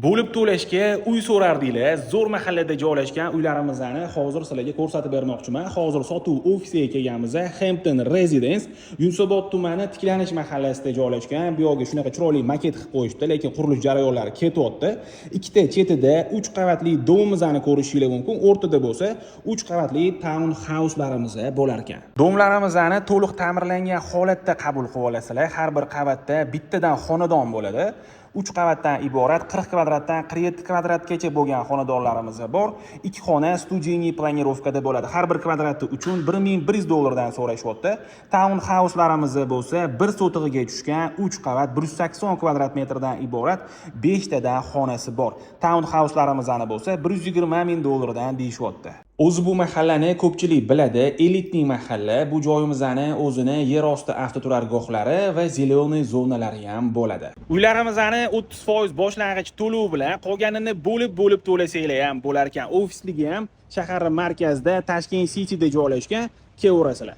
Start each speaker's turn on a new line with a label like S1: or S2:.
S1: Bo'lib to'lashga uy so'rardinglar. Zo'r mahallada joylashgan uylarimizni hozir sizlarga ko'rsatib bermoqchiman. Hozir sotuv ofisiga kelganmiz. Hampton Residence, Yunusobod tumani, Tiklanish mahallasida joylashgan. Bu yoqga shunaqa chiroyli maket qilib qo'yishdi, lekin qurilish jarayonlari ketyapti. Ikkita chetida 3 qavatli дом imizni ko'rishinglar mumkin. O'rtada bo'lsa 3 qavatli town houselarimiz bo'lar ekan. Дом larimizni to'liq ta'mirlangan holatda qabul qilib olasizlar. Har bir qavatda bittadan xonadon bo'ladi. 3 qavatdan iborat, 40 kvadratdan 47 kvadratgacha bo'lgan xonadonlarimiz bor. Ikki xona студийный планировка da bo'ladi. Har bir kvadrati uchun 1100 dollardan so'rashyapti. Town houselarimiz bo'lsa 1 sotig'iga tushgan 3 qavat, 180 kvadrat metrdan iborat 5 tadan xonasi bor. Town houselarimizni bo'lsa 120 ming dollardan deyishyapti. O'zi bu mahallani ko'pchilik biladi, элитный mahalla. Bu joyimizni o'zini yer osti avtoturargohlari va зеленый zonalari ham bo'ladi. Uylarimizni 30% boshlang'ich to'lov bilan, qolganini bo'lib-bo'lib to'lasanglar ham bo'lar ekan. Ofisligi ham shahar markazida, Tashkent Cityda joylashgan, kelaverasizlar.